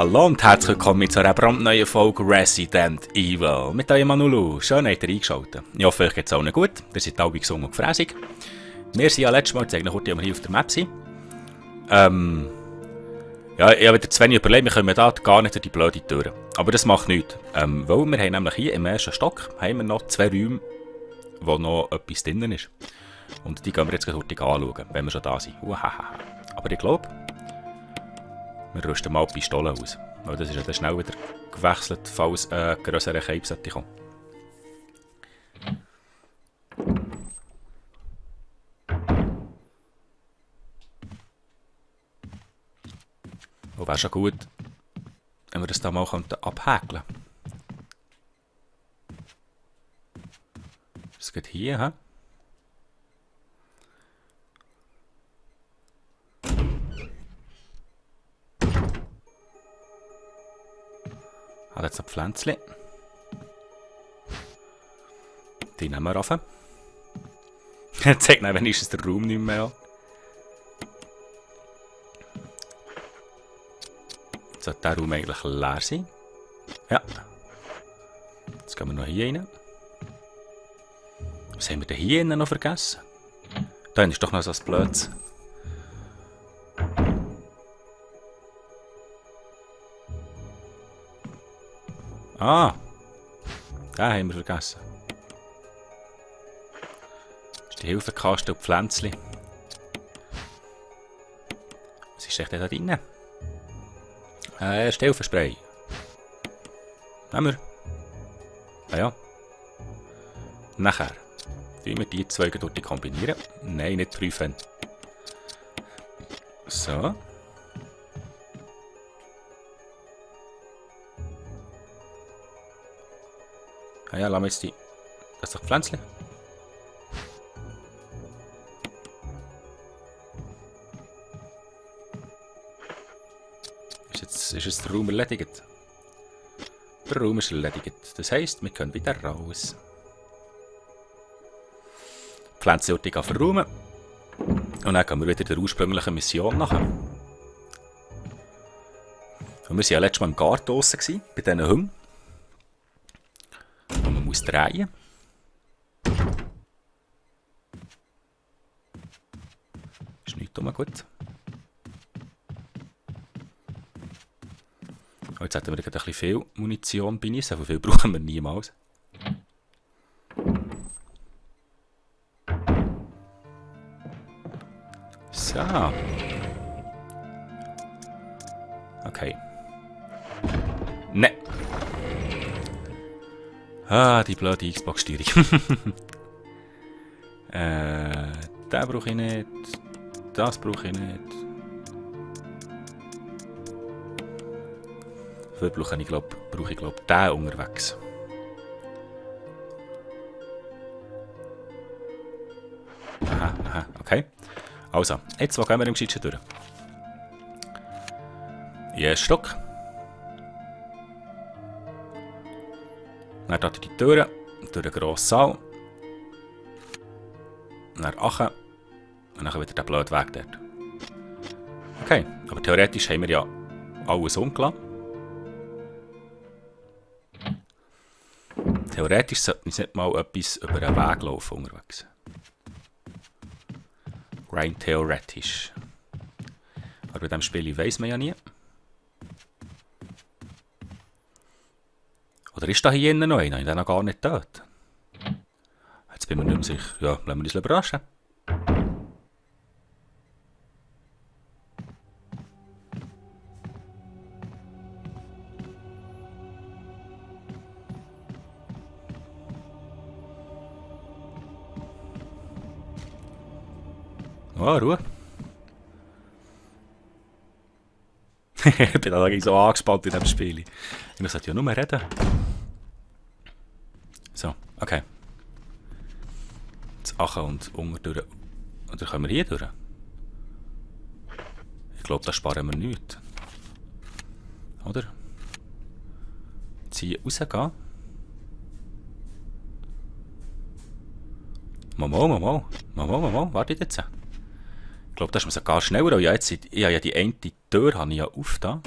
Hallo und herzlich willkommen zu einer brandneuen Folge Resident Evil mit eurem Anulu. Schön, habt ihr eingeschaltet. Ich hoffe, euch geht es allen gut. Ihr seid alle gesund und gefräßig. Wir sind ja letztes Mal, zeigen kurz, wie wir hier auf der Map sind. Ja, ich habe wieder zu wenig überlegt, wir kommen da gar nicht durch die blöde Tür. Aber das macht nichts. Weil wir haben nämlich hier im ersten Stock haben wir noch 2 Räume, wo noch etwas drin ist. Und die gehen wir jetzt kurz anschauen, wenn wir schon da sind. Aber ich glaube, wir rüsten mal die Pistole aus. Weil das ist ja dann schnell wieder gewechselt, falls ein grösserer Cape sollte kommen. Und wäre schon gut, wenn wir das da mal abhäkeln könnten. Das geht hier, hä? Hat jetzt ein Pflänzchen. Die nehmen wir rauf. Zeigt mir wenigstens der Raum nicht mehr an. Jetzt sollte der Raum eigentlich leer sein. Ja. Jetzt gehen wir noch hier rein. Was haben wir denn hier noch vergessen? Da ist doch noch so ein Blöds. Ah, den haben wir vergessen. Das ist die Hilfekaste und die Pflänzchen. Was ist echt da drin? Hilfespray. Nehmen wir. Ah ja. Nachher. Wie wir die zwei dort kombinieren. Nein, nicht prüfen. So. Ah ja, lassen wir jetzt die. Das ist doch Pflänzchen. Ist jetzt der Raum erledigt? Der Raum ist erledigt. Das heisst, wir können wieder raus. Die Pflänzchen verräumen. Und dann gehen wir wieder der ursprünglichen Mission nachher. Und wir waren ja letztes Mal im Garten draussen, bei diesen Hunden. Und man muss drehen. Ist nicht immer gut. Und jetzt hätten wir ein bisschen viel Munition bei uns, so viel brauchen wir niemals. So. Okay. Ne. Ah, die blöde Xbox-Steuerung. Den brauche ich nicht. Das brauche ich nicht. Dafür brauche ich glaube den unterwegs. Aha, okay. Also, jetzt wo gehen wir im Geschichte durch? Erster Stock. Dann hier die Türen, durch den grossen Saal. Dann runter. Und dann wieder der blöde Weg dort. Okay, aber theoretisch haben wir ja alles umgelassen. Theoretisch sollte uns nicht mal etwas über einen Weg laufen unterwegs. Rein theoretisch. Aber bei diesem Spiel weiss man ja nie. Oder ist da hier noch einer? Ich bin noch gar nicht tot. Jetzt bin ich mir nicht mehr sicher. Ja, lassen wir uns überraschen. Oh, Ruhe. Ich bin da so angespannt in diesem Spiel. Ich sollte ja nur reden. So, okay. Jetzt Achen und unten durch. Oder können wir hier durch? Ich glaube, da sparen wir nichts. Oder? Jetzt hier rausgehen. Mal. Wartet jetzt. Ich glaube, das ist mir sogar schneller. Ja, jetzt, ich habe ja die eine Tür habe ich ja aufgetan.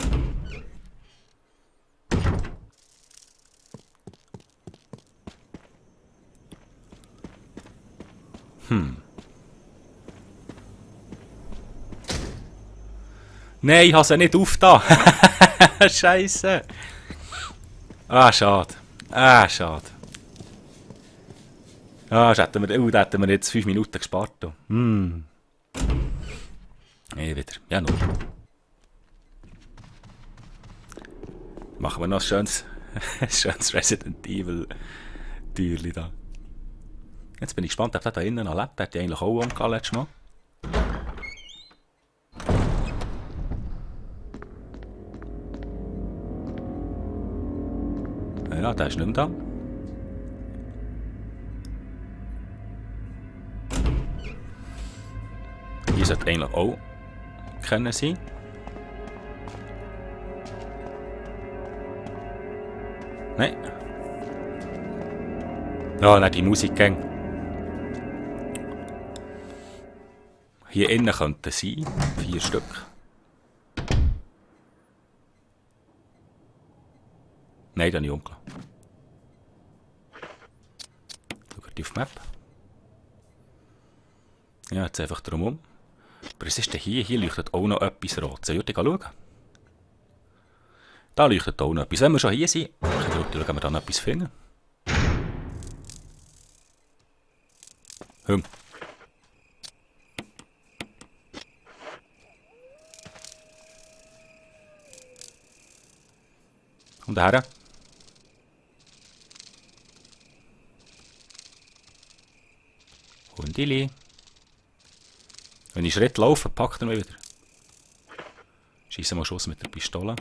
Nein, ich habe sie nicht aufgetan. Scheiße. Ah, schade. Ah, schade. Ah, da hätten wir jetzt 5 Minuten gespart. Nee, wieder. Ja, nur. Machen wir noch ein schönes, schönes Resident Evil Türli da. Jetzt bin ich gespannt, ob der da innen noch lebt. Der hat ja eigentlich auch umgehauen letztes Mal. Ja, der ist nicht mehr da. Hier sollte eigentlich auch können sein. Nein. Ja, nicht die Musikgang. Hier innen könnten sein 4 Stück. Nein, da nicht umgelassen. Schau auf die Map. Ja, jetzt einfach drum um. Aber was ist denn hier? Hier leuchtet auch noch etwas rot. Soll ich schauen? Da leuchtet auch noch etwas. Wenn wir schon hier sind, können wir schauen, ob wir da noch etwas finden. Und her. Hundili. Wenn ich Schritt laufe, packt er mich wieder. Schieße mal Schuss mit der Pistole.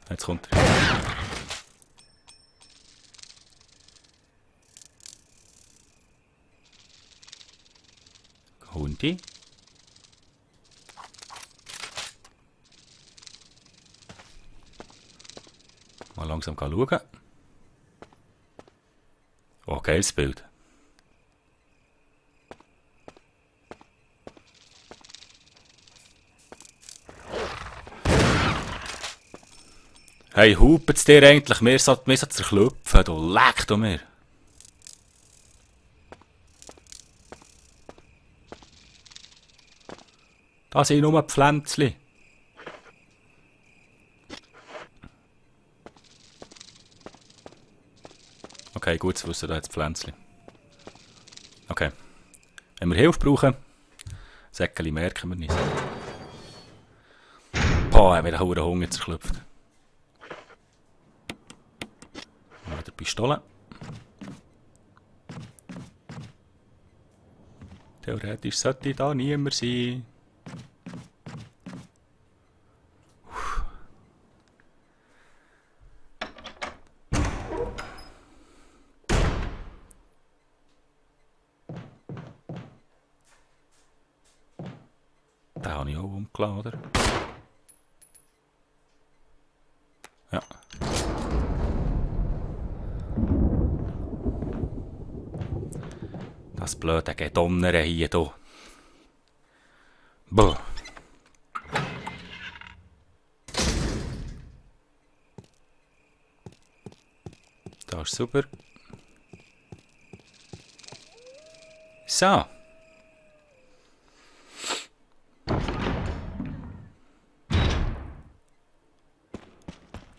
Jetzt kommt er. Hundi. Mal langsam schauen. Oh, geiles Bild. Hey, hupet's dir eigentlich? Mir so zerklüpfen, du leck du mir. Da sind nur Pflänzchen. Okay, gut zu wissen, da hat es Pflänzchen. Okay. Wenn wir Hilfe brauchen, Säckchen merken wir nicht. Boah, haben wir den Hunger zerklüpft. Mit der Pistole. Theoretisch sollte da niemand sein. Den habe ich auch umgeladen, oder? Ja. Das blöde Gedonnere hier. Buh. Das ist super. So.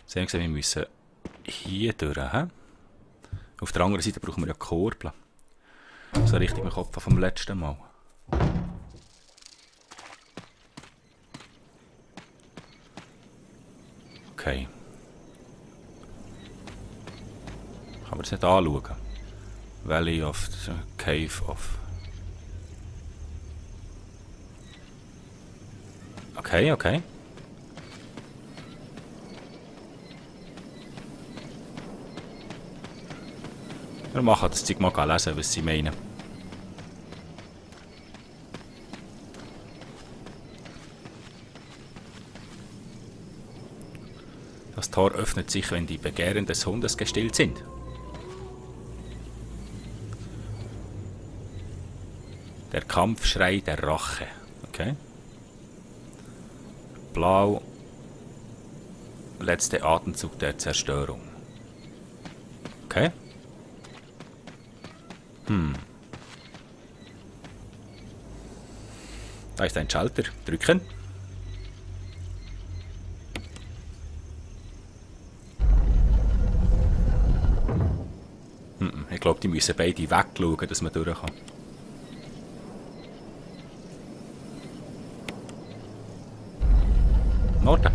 Sie haben gesehen, wir müssen hier durch. He? Auf der anderen Seite brauchen wir ja Kurbel. So richtig mit Kopf vom letzten Mal. Okay. Kann man das nicht anschauen? Valley of the Cave of. Okay, okay. Wir machen das Zeug mal lesen, was sie meinen. Das Tor öffnet sich, wenn die Begehren des Hundes gestillt sind. Der Kampfschrei der Rache. Okay. Blau. Letzter Atemzug der Zerstörung. Okay. Da ist ein Schalter. Drücken. Ich glaube, die müssen beide wegschauen, dass man durch kann. Norden.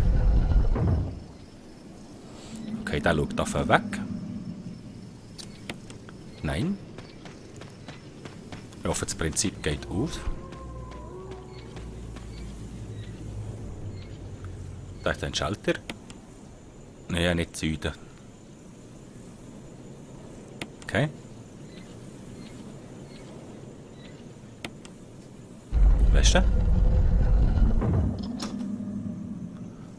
Okay, der schaut davon weg. Nein. Ich hoffe, das Prinzip geht auf. Da ist ein Schalter. Nein, nicht Süden. Okay. Westen.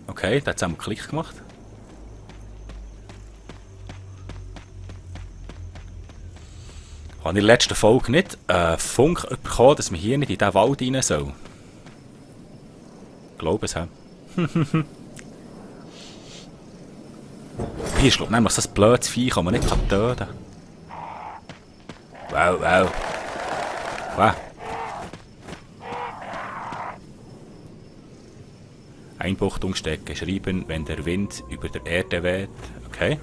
Okay, da hat es einen Klick gemacht. Habe ich in der letzten Folge nicht Funk bekommen, dass man hier nicht in diesen Wald rein soll? Ich glaube es, hä? Hier ist nämlich so ein blödes Vieh, kann man nicht töten. Wow, wow. Wow. Einbuchtung stecken, schreiben, wenn der Wind über der Erde weht. Okay.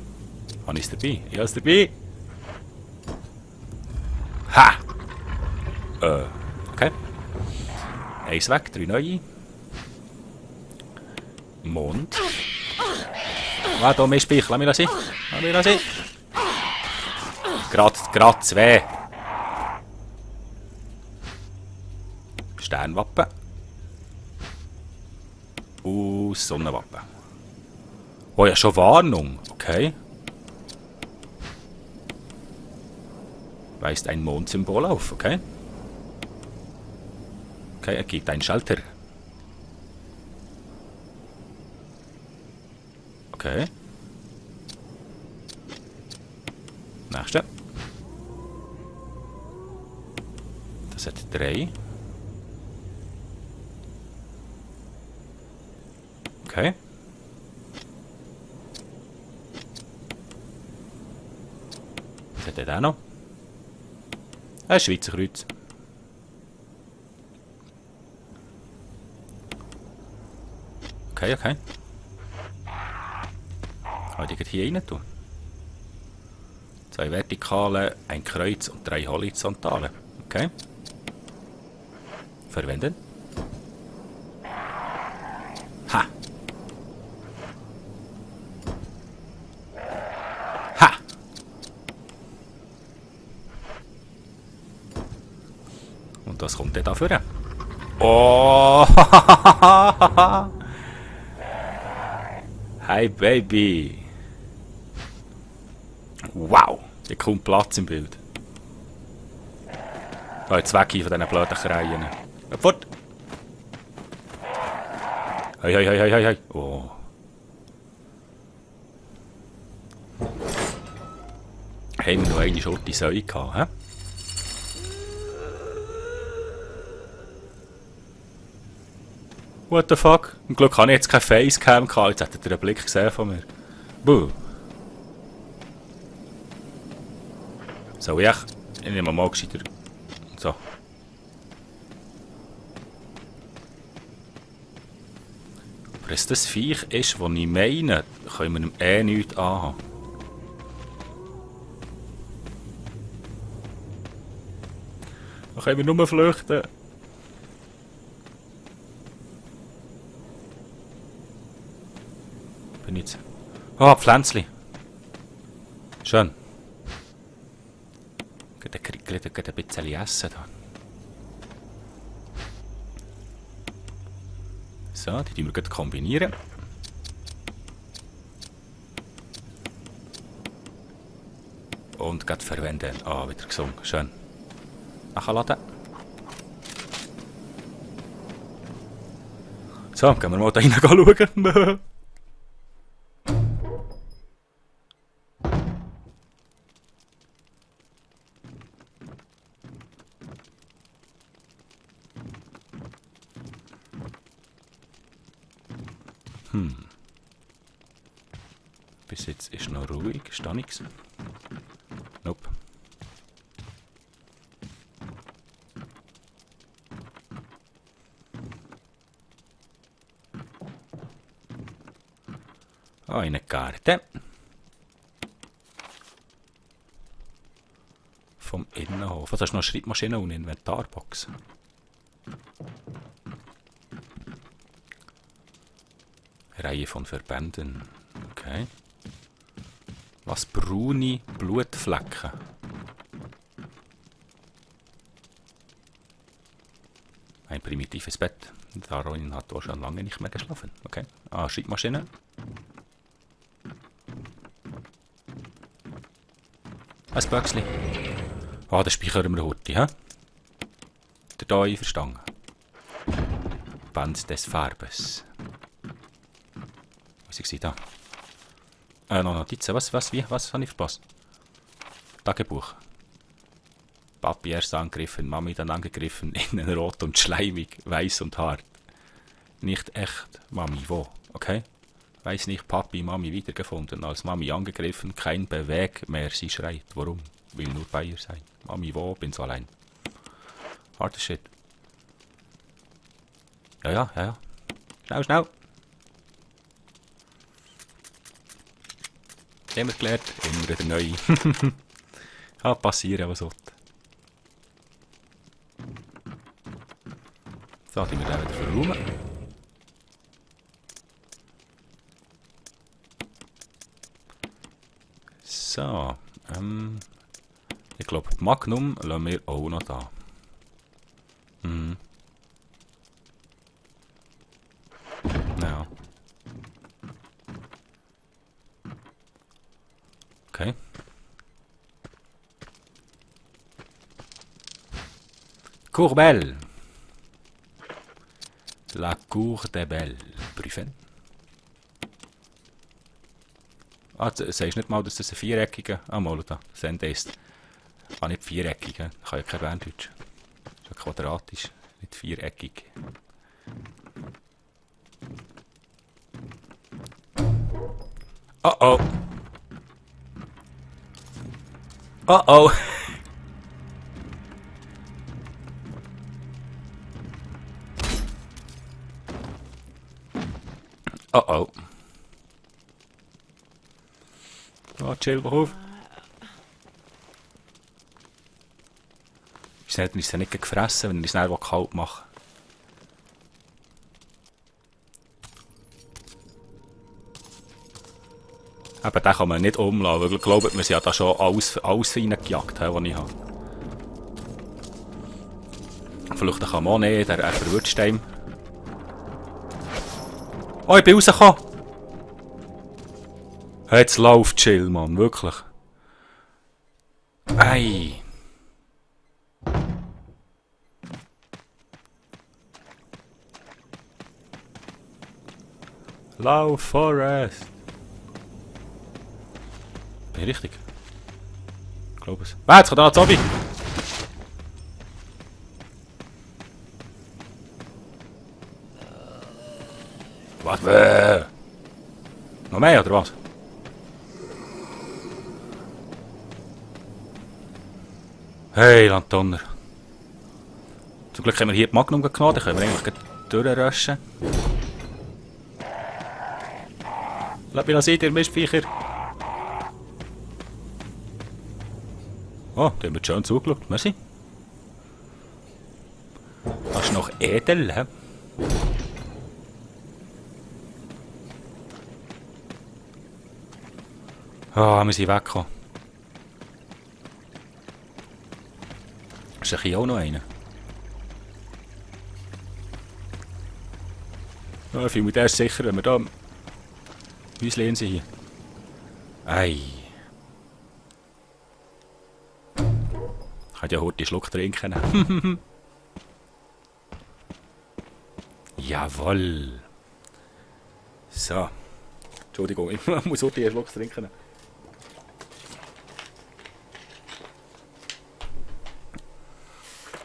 Wann ist dabei? Ich ist dabei. Ha! Okay. Eins weg, 3 neue. Mond. Ah, da mehr Speich. Lass mich das sein. Lass mich das sein. Grad 2. Sternwappen. Sonnenwappen. Oh ja, schon Warnung. Okay. Weist ein Mondsymbol auf. Okay. Okay, er gibt einen Schalter. Okay. Nächste. Das hat 3. Okay. Was hat der noch? Ein Schweizer Kreuz. Okay, okay. Kann ich hier rein tun? 2 vertikale, ein Kreuz und 3 horizontale. Okay. Verwenden. Ha! Ha! Und was kommt denn da für? Oh! Hi Baby! Wow! Hier kommt Platz im Bild. Da jetzt weg hier von diesen blöden Kreien. Fort! Hei, hei, hei, hei, hei. Oh. Haben wir noch eine Schotte Säue gehabt, hä? What the fuck? Zum Glück habe ich jetzt kein Facecam gehabt, jetzt hättet ihr einen Blick gesehen von mir. Buh. So, ich nehme mal gescheiter. So. Aber wenn das Viech ist, das ich meine, können wir ihm nichts anhaben. Dann können wir nur flüchten. Bin jetzt. Ah, Pflänzli. Schön. Geht ein bisschen essen da. So, die tun wir gleich kombinieren. Und gleich verwenden. Ah, wieder gesungen. Schön. Nachladen. So, gehen wir mal da rein schauen. Bis jetzt ist noch ruhig, ist da nichts. Nope. Ah, eine Karte. Vom Innenhof. Was hast du noch? Schreibmaschine und Inventarbox. Reihe von Verbänden. Okay. Was? Braune Blutflecken. Ein primitives Bett. Darin hat er schon lange nicht mehr geschlafen. Okay. Ah, Schreibmaschine. Ein Böckchen. Ah, den speichern wir heute, hä? Der da einverstanden. Band des Farbes. Was war da? Noch Notizen. Was habe ich verpasst? Tagebuch. Papi erst angegriffen, Mami dann angegriffen, innen rot und schleimig, weiß und hart. Nicht echt, Mami, wo? Okay? Weiß nicht, Papi, Mami wiedergefunden, als Mami angegriffen, kein Beweg mehr, sie schreit. Warum? Will nur bei ihr sein. Mami, wo? Bin so allein. Harter Shit. Ja. Schnell. Immer gelernt, immer wieder neu. Kann passieren, was sollte. So, die wir den wieder verräumen. So, ich glaube, Magnum lassen wir auch noch da. Ja. Okay. Courbelle. La Cour des Belles. Prüfen. Ah, sagst nicht mal, dass das ein viereckiger... Ah, mal da. Sende ist. Ah, nicht viereckig. Ich kann ja kein Berndeutsch. Das ist ja quadratisch, nicht viereckig. Oh oh. Oh oh. Oh oh. Oh, chill, mach auf. Ist es nicht gefressen, wenn ich es nicht kalt mache? Aber den kann man nicht umlassen, weil glaubt mir, sie hat da schon alles reingejagt, was ich habe. Vielleicht kann man auch nicht, er verwirrt einem. Oh, ich bin rausgekommen! Jetzt läuft chill, Mann, wirklich. Ei! Lauf, Forest! Bin ich richtig? Ich glaube es. Ah, jetzt kommt da Zombie! Was? Noch mehr, oder was? Hey, Landtonner. Zum Glück haben wir hier die Magnum genommen, dann können wir eigentlich durchröschen. Lass mich sehen, ihr Mistviecher. Oh, da haben wir schön zugeschaut, merci. Das ist noch edel, hä? Ah, wir sind weggekommen. Ist hier auch noch einer? Ja, ich fühle mich erst sicher, wenn wir da... Uns lehnen sie hier. Ei. Ich kann ja heute einen Schluck trinken. Jawohl. So. Entschuldigung, ich muss heute einen Schluck trinken.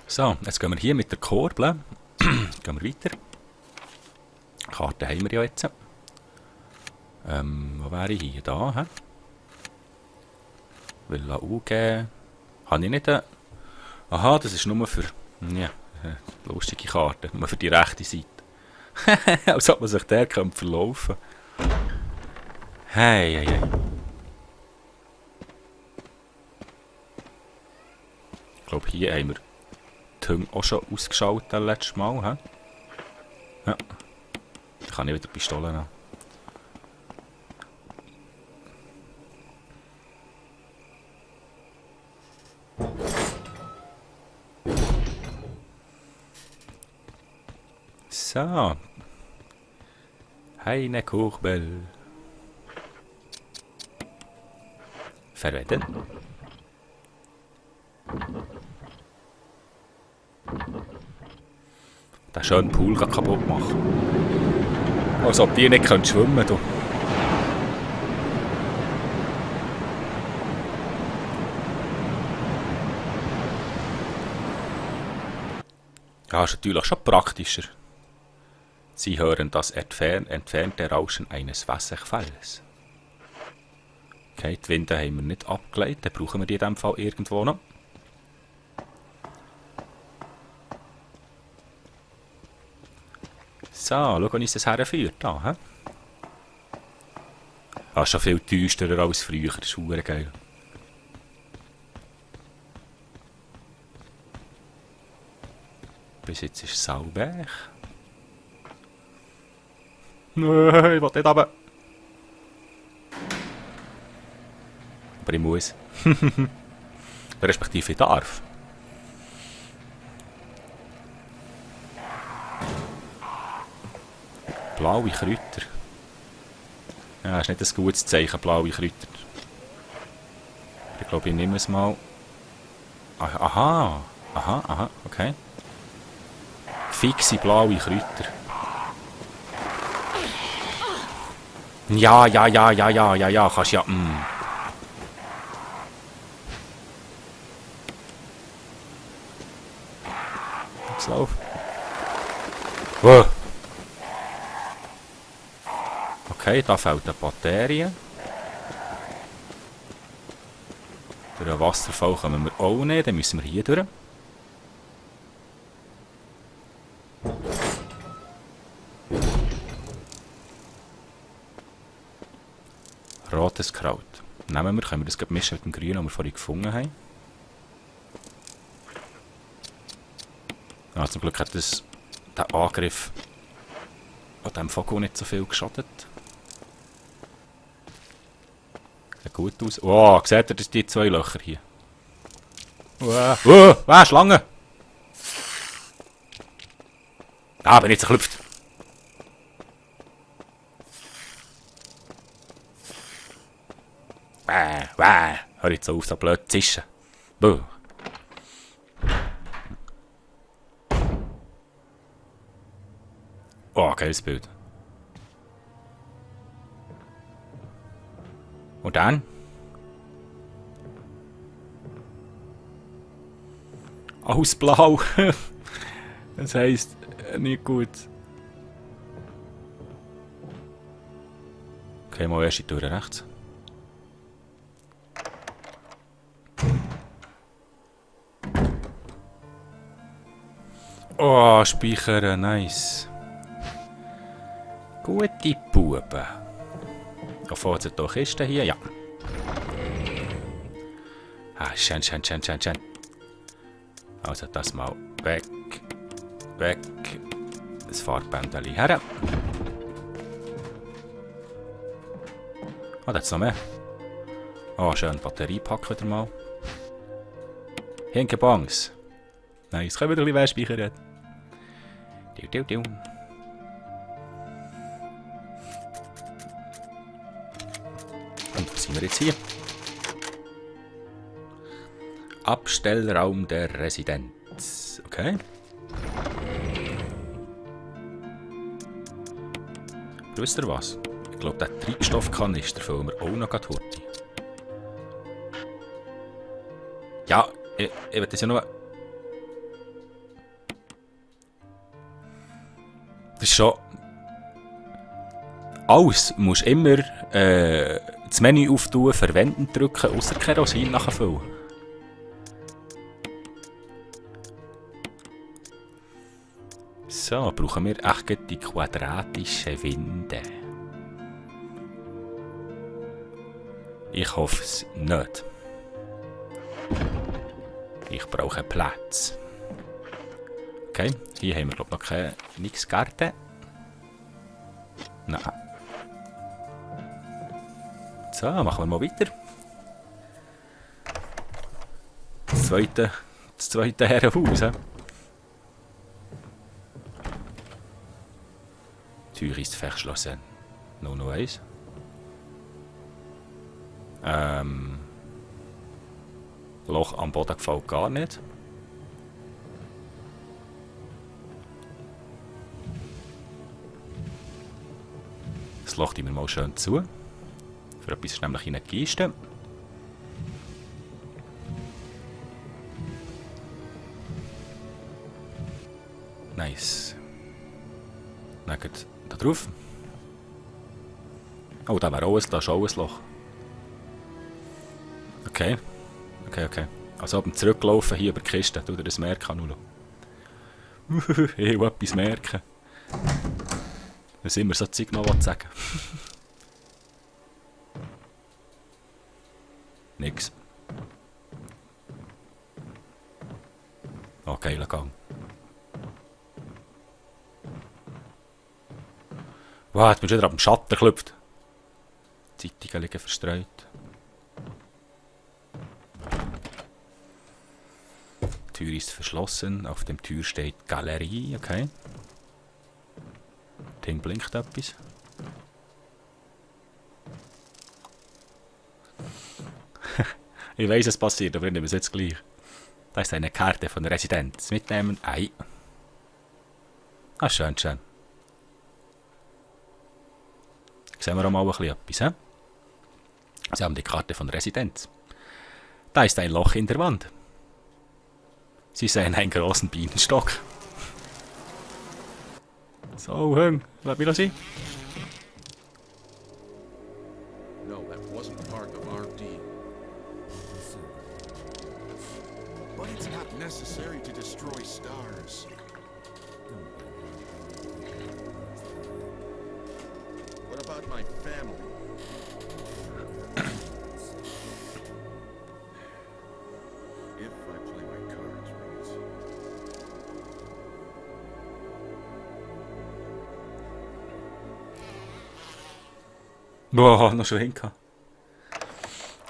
So, jetzt gehen wir hier mit der Kurbel. Gehen wir weiter. Die Karte haben wir ja jetzt. Wo wäre ich hier? Da, hä? Villa UG. Habe ich nicht eine... Aha, das ist nur für... Ja, lustige Karte. Nur für die rechte Seite. Als ob man sich der verlaufen könnte. Hey, hey, hey. Ich glaube, hier haben wir die Hunde auch schon ausgeschaltet letztes Mal. He? Ja. Da kann ich wieder Pistolen haben. So. Eine Kuchbell. Verwenden. Den schönen Pool kaputt machen. Als ob die nicht schwimmen können. Ja, ist natürlich schon praktischer. Sie hören das entfernte Rauschen eines Wasserfalls. Okay, die Winde haben wir nicht abgelegt, dann brauchen wir die in diesem Fall irgendwo noch. So, schau, wie uns das herführt. Da, he? Ah, schon viel teurer als früher, das ist verdammt geil. Bis jetzt ist es sauber. Nein, ich will nicht runter. Aber ich muss. Respektive ich darf. Blaue Kräuter. Ja, das ist nicht ein gutes Zeichen, blaue Kräuter. Ich glaube, ich nehme es mal. Aha. Aha, okay. Fixe blaue Kräuter. Ja, kannst ja. Jetzt lauf. Wow. Okay, da fehlt eine Batterie. Durch den Wasserfall kommen wir auch nicht, dann müssen wir hier durch. Rotes Kraut. Nehmen wir, können wir das mischen mit dem Grünen, das wir vorhin gefunden haben. Ja, zum Glück hat der Angriff an diesem Vogel nicht so viel geschadet. Sieht gut aus. Oh, seht ihr die zwei Löcher hier? Schlange! Ah, bin ich zerklüpft. Hör jetzt auf, so blöd zu zischen. Oh, geiles Bild. Und dann? Alles blau. Das heisst, nicht gut. Okay, mal erst die Tür rechts. Oh, speichern, nice. Gute Buben. Da fährt es doch Kiste hier, ja. Ah, schön. Also das mal weg. Das Farbbändchen her. Ah, da hat's noch mehr. Oh, schön, Batteriepack wieder mal. Hinkebangs. Nice, können wir wieder ein bisschen mehr speichern. Und wo sind wir jetzt hier? Abstellraum der Residenz. Okay. Wisst ihr was? Ich glaube, der Treibstoffkanister füllen wir auch noch heute. Ja, ich will das ja nur... Das ist schon Alles musst immer das Menü auftun, verwenden drücken, außer Kerosin nachfüllen. So, brauchen wir echt die quadratischen Winde. Ich hoffe es nicht. Ich brauche Platz. Okay, hier haben wir glaube ich noch nichts Garten. Nein. So, machen wir mal weiter. Das zweite Herrenhaus. Die Tür ist verschlossen. Noch eins. Loch am Boden gefällt gar nicht. Das Loch tun wir mal schön zu. Für etwas ist nämlich in eine Kiste. Nice. Dann geht da drauf. Oh, da wäre auch ein Loch. Okay. Also beim Zurücklaufen hier über die Kiste, tut ihr das merken, Anulu. Ich will etwas merken. Was immer so Zeug noch sagen. Nix. Oh, geiler Gang. Wow, jetzt bist du wieder ab dem Schatten geklopft. Die Zeitungen liegen verstreut. Die Tür ist verschlossen. Auf dem Tür steht Galerie. Okay. Ding blinkt etwas. Ich weiss, es passiert, aber ich nehme es jetzt gleich. Da ist eine Karte von der Residenz. Mitnehmen. Ei. Ah, schön. Sehen wir auch mal ein bisschen etwas, he? Sie haben die Karte von der Residenz. Da ist ein Loch in der Wand. Sie sehen einen großen Bienenstock. So, lass mich sein. No, that wasn't part of our deal. But it's not necessary to destroy stars. What about my family? If I play my cards right. Boah, noch schon hingekommen.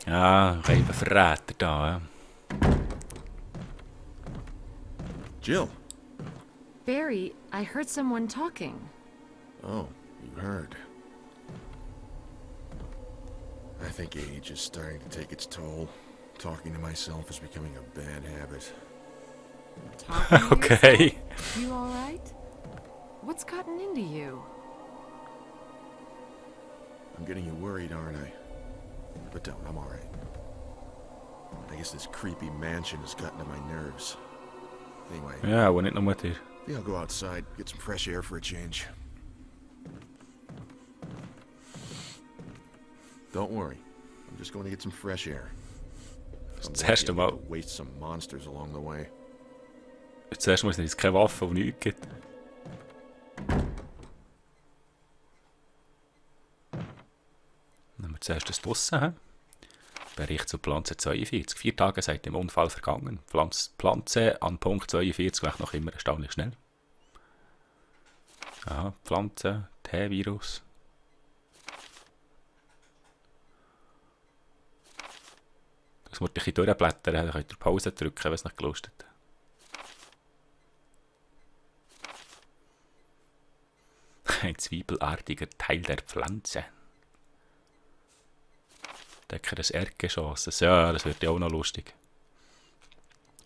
Ja, ein Verräter da, ja. Jill. Barry, I heard someone talking. Oh, you heard. I think age is starting to take its toll. Talking to myself is becoming a bad habit. Talking to Okay. yourself? You all right? What's gotten into you? I'm getting you worried, aren't I? But don't, I'm alright. I guess this creepy mansion has gotten to my nerves. Anyway, Ja, aber nicht nur mit dir. maybe I'll go outside, get some fresh air for a change. Don't worry, I'm just going to get some fresh air. I'm Das erste lucky I Mal. get to waste some monsters along the way. Zuerst muss es keine Waffe und nichts gibt. Nehmen wir zuerst das draussen. Bericht zu Pflanze 42. 4 Tage seit dem Unfall vergangen. Pflanze an Punkt 42 wäre noch immer erstaunlich schnell. Aha, Pflanze, T-Virus. Das muss ich durchblättern, dann könnt ihr Pause drücken, wenn es nicht gelustet. Ein zwiebelartiger Teil der Pflanze. Decke des Erdgeschosses. Ja, das wird ja auch noch lustig.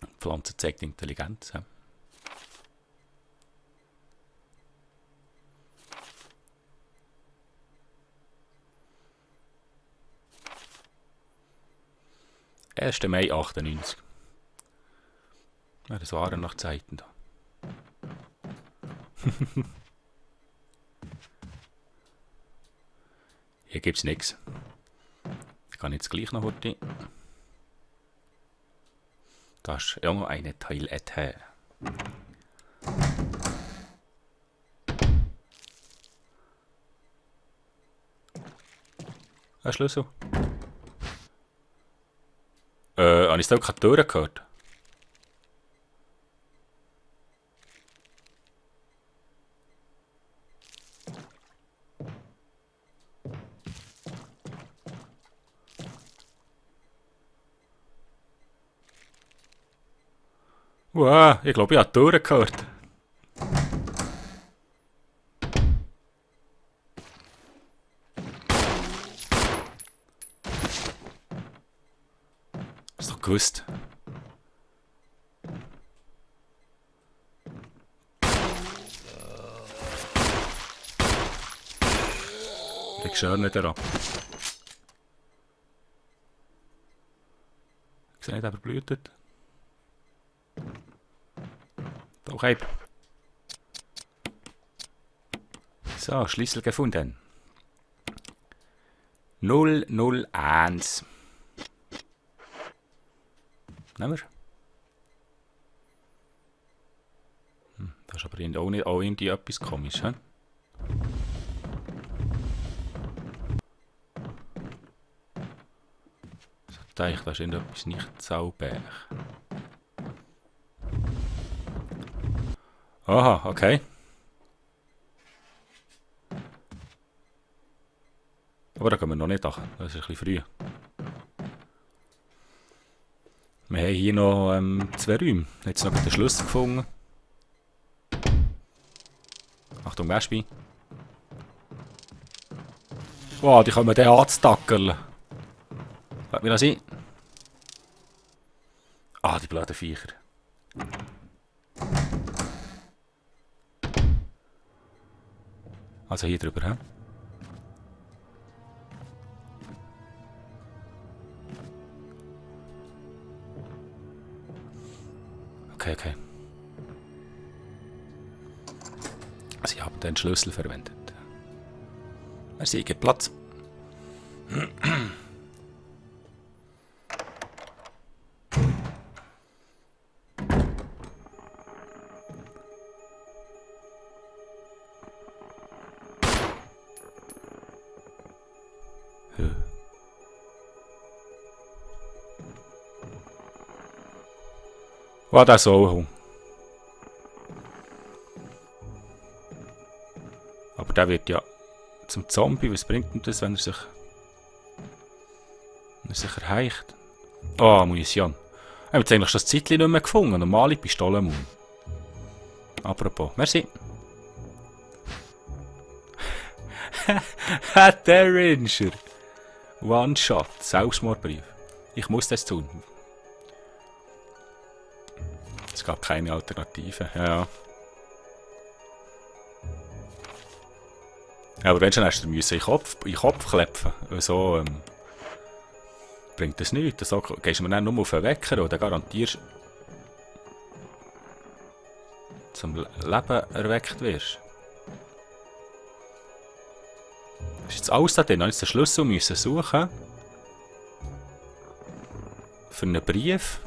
Die Pflanze zeigt Intelligenz. Ja. «1. Mai 98. Ja, das waren noch Zeiten da. Hier gibt es nichts. Ich kann jetzt gleich noch heute. Da ist ja noch eine Toilette. Ein Schlüssel. Habe ich da keine Tür gehört? Wow, ich glaube, ich habe die Tür gehört. Hast du doch gewusst. Ich schau nicht herab. Ich sehe nicht, aber blutet. Doch, hey. So, Schlüssel gefunden. 001. Nehmen wir. Das ist aber auch irgendwie etwas komisch, hä? So, Teich, da ist irgendetwas nicht sauber. Aha, okay. Aber da können wir noch nicht machen. Das ist ein bisschen früh. Wir haben hier noch 2 Räume. Jetzt noch den Schlüssel gefunden. Achtung, Wespe. Wow, die können wir den anzutackeln. Lass mich das sein. Ah, die blöden Viecher. Also hier drüber, hä? Okay. Sie haben den Schlüssel verwendet. Merci, gibt Platz. War das so? Aber der wird ja zum Zombie. Was bringt ihm das, wenn er sich erheicht? Oh, Munition. Ich habe jetzt eigentlich schon das Zeitchen nicht mehr gefunden. Normale Pistolen. Apropos. Merci. Der Ranger. One-Shot. Selbstmordbrief. Ich muss das tun. Es gab keine Alternative. Ja. Aber wenn schon hast du müssen in den Kopf klepfen. So bringt das nichts. So gehst du mir dann nur auf den Wecker und dann garantierst zum Leben erweckt wirst. Das ist jetzt alles da drin. Dann musste ich den Schlüssel müssen suchen. Für einen Brief.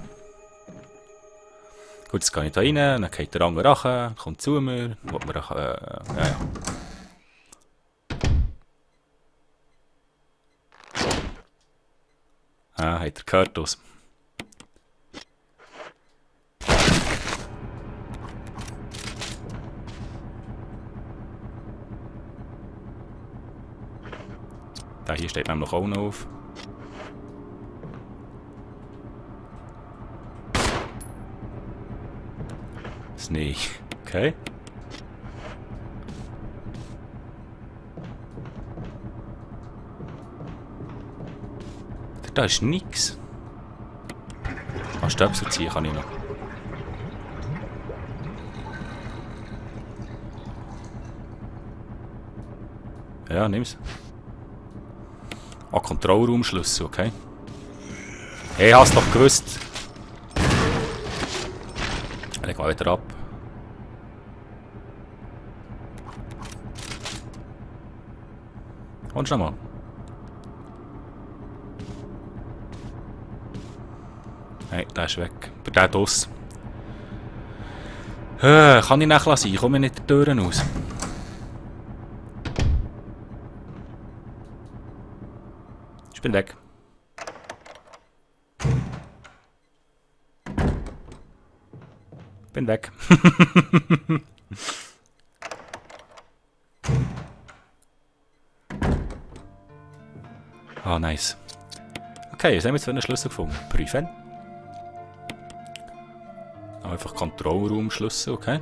Gut, jetzt gehe ich da rein, dann geht der andere raus, kommt zu mir, will mir ja. Ah, hat er gehört aus. Da hier steht nämlich auch noch auf. Snake. Okay. Da ist nichts. Stöpsel ziehen kann ich noch. Ja, nimm's. Ah, Kontrollraumschlüssel, okay. Hey, hast doch gewusst. Leg mal wieder ab. Und schon mal. Nein, der ist weg. Aber der draus. Kann ich nachher sein? Ich komme nicht die Türen aus. Ich bin weg. Bin weg. Ah, nice. Okay, jetzt haben wir jetzt einen Schlüssel gefunden. Prüfen. Einfach Kontrollraumschlüssel, okay.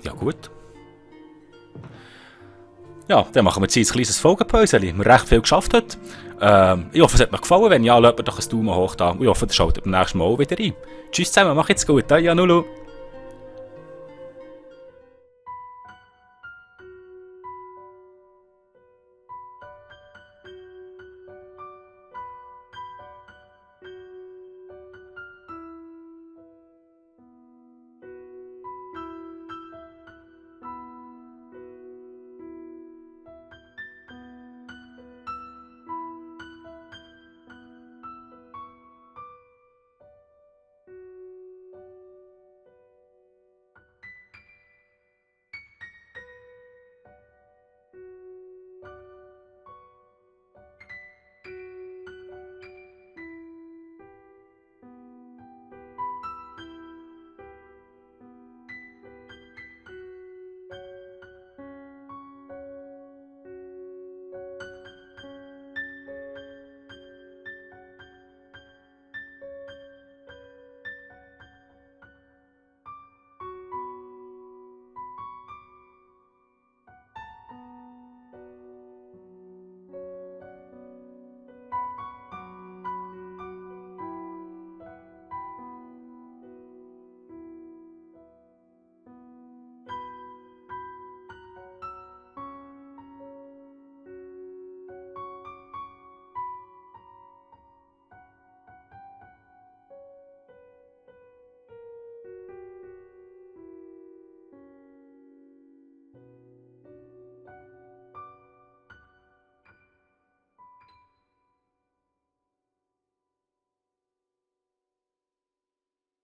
Ja, gut. Ja, dann machen wir jetzt ein kleines Folgenpäuschen. Wir haben recht viel geschafft heute. Ich hoffe, es hat euch gefallen. Wenn ja, lasst mir doch einen Daumen hoch da. Ich hoffe, ihr schaut beim nächsten Mal auch wieder rein. Tschüss zusammen, macht's gut. Anulu.